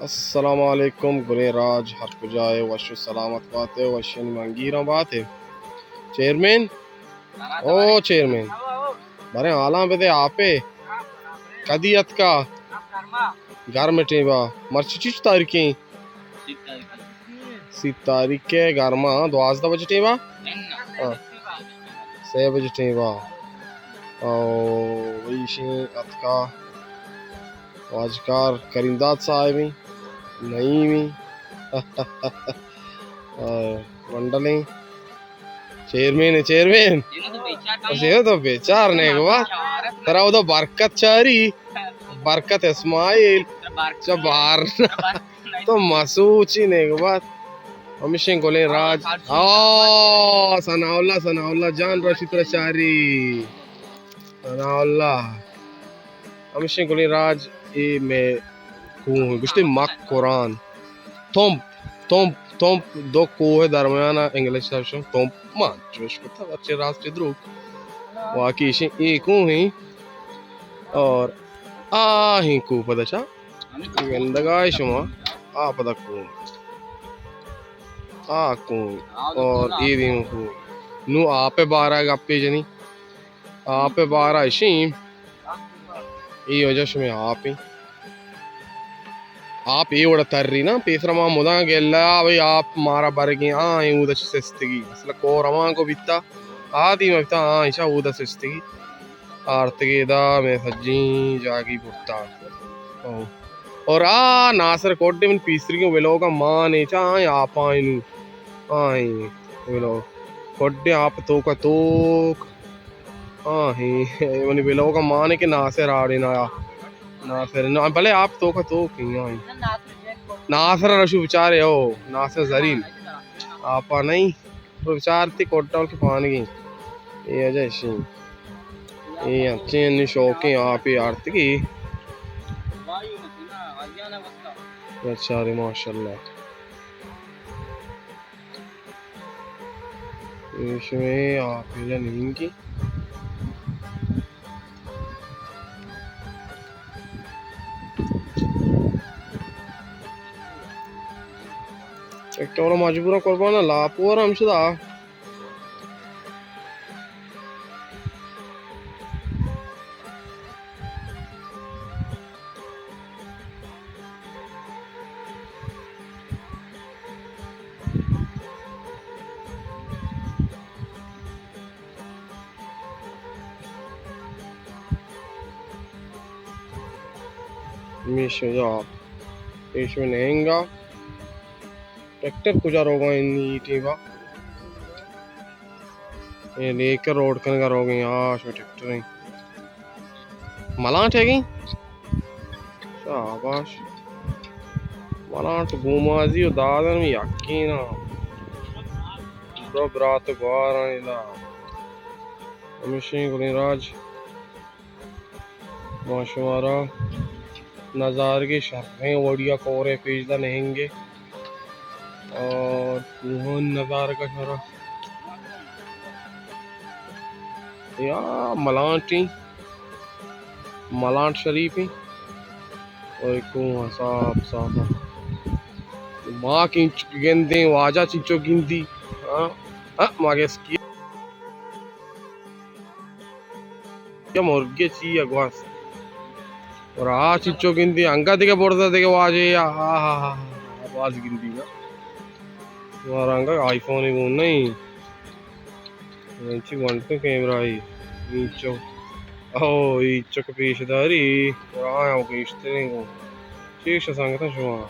السلام علیکم گلیں راج، ہر کجا ئے وش و سلامت بات ئے، وشیں منگیراں بات ئے۔ چیئرمین، او چیئرمین، باریں حالاں بدے، آپ ئے؟ کدی اتکا؟ گرم ٹیما۔ مرچی چیچ تاریخیں؟ سی تاریخ ءَ گرما، دوازدہ بجے ٹیما؟ ہاں۔ سے بجے ٹیما۔ او ایشیں اتکا واجکار کریم داد صاحبیں، نعیمیں، او منڈلیں۔ چیئرمین ئے، چیئرمین۔ اسے تو بیچار نے گوا۔ ترا او تو برکت چاری۔ برکت اسماعیل۔ چا بار۔ تو مسوچی نے گوا۔ ہمیشیں گلیں راج۔ آ، ثناء اللہ، ثناء اللہ جان راشی ترا چاری۔ ثناء اللہ۔ ہمیشیں گلیں راج، اے مئے کوہ، گوشتے مک قرآن۔ تمپ، تمپ، تمپ، دو کوہ درمیان ءَ انگلش ءَ شو تمپ مان، چوش کتا، اچھے راست چہ دروگ۔ واقعی ایشیں اے کوہ ہیں اور آ ہیں کوہ پدا چا۔ گندگا ئے شما، آ پدا کوہ۔ آ کوہ اور اے دیم کوہ۔ نو آپ ءِ بارا گپے جنی۔ آپ ءِ بارا اشیں۔ اے وجہ شمے آپ ایں۔ آپ اے وڑا تری نا، پیسرا ما مدام گلہ، بھئی آپ مارا برگیں، آ ایں اودا چہ سستگی۔ اصل کور ہمانگو بیتا، آ دیما بیتا، آ ایشا اودا سستگی۔ آرتگے دا مئے سجیں جاگی برتا۔ او۔ اور آ ناصر کوڈے من پیسریگیں ویلوگا مانے چا آئیں آپائیں نو۔ آئیں ویلوگ۔ کوڈے آپ توکا توک۔ آ، ہیں، منی ویلوگا مانے کہ ناصر آڑے نا۔ ناصر، نا، بلے آپ توکا توک ہیں، آئیں۔ ناصر رشو بچارے ہو، ناصر زرین۔ آپا نہیں۔ تو بچار تی کوٹا کے پانگی۔ اے اجا اشی۔ اے انچیں انی شوقیں آپے آرتگی۔ اچھا رے، ماشاءاللہ۔ ایشمے آپے جا نمینگی۔ ٹریکٹر والا مجبور ہے قربان، لاپور ہم شدا۔ میش جا، ایش میں نہنگا۔ ٹریکٹر کجا روگا انی ٹیما؟ اے لیکر روڈ کنگا روگیں، آ شو ٹریکٹر ہیں۔ ملانٹ ہے گی؟ شاباش۔ ملانٹ گومازی و دادن میں یقین۔ برو برات گواران ادا۔ ہمیشیں گلیں راج۔ ما شمارا نظارگے شریں وڑیا کورے پیش دا نہنگے۔ اور کوہن نظارگا شمارا یا ملانٹیں، ملانٹ شریفیں۔ اور کوہ صاف صاف۔ ما کنچ گندیں، واجہ چنچو گندی۔ ہاں، ہاں، ما گس کیا۔ یا مرگے چی ء گوست۔ اور آ چنچو گندی انگا دگہ برزا دگہ واجہ، آ ہا ہا ہا، باز گندی نا۔ مارا انگا آئی فون گون نہیں۔ انچی گونڈیں کیمرہ ای۔ اینچو۔ او، اینچو کہ پیش داری۔ اور آیا گیشتریں گون۔ چیش سنگتاں شما۔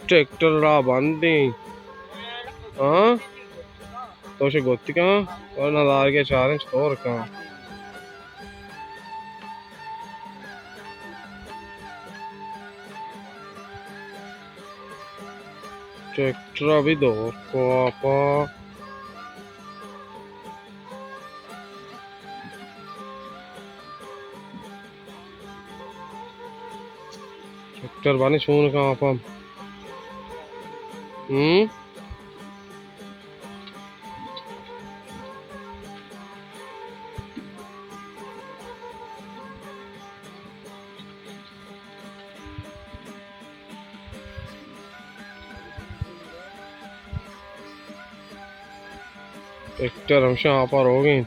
ٹریکٹر را بندیں۔ ہاں؟ تو شے گوتی کن؟ اور نظارگے چاریں چطور کن؟ ٹریکٹر بھی دور کو آپا۔ ٹریکٹر بانی چون کن آپاں۔ ہم؟ ٹریکٹر ہمشہ آپا روگیں۔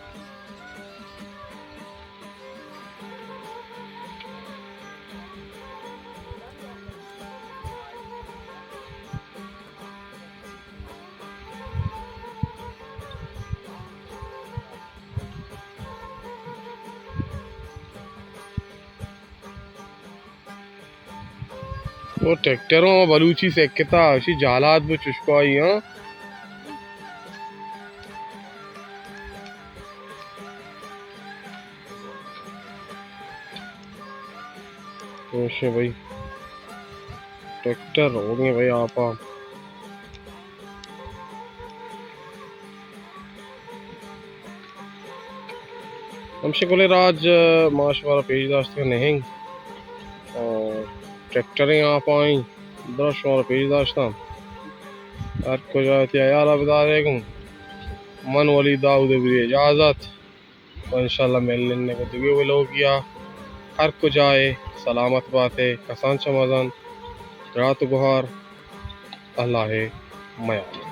او ٹریکٹر ہوں بلوچی سکتا، اشی جالات بو چشکائی ہاں۔ ایشے بھائی، ٹریکٹر ہو گئے بھائی آپا۔ ہمشی گلیں راج ما شمارا پیش داشتگ نہنگ، اور ٹریکٹریں آپائیں درست شمارا پیش داشتاں۔ ہر کجا تئی حیالا بدارے گوں۔ من ولی داؤد بری اجازت۔ و انشاءاللہ ملنگ دگہ ولوگیا۔ ہر کجائے سلامت باتے، کسان چہ مزن، برات و گہار، اللہ میان۔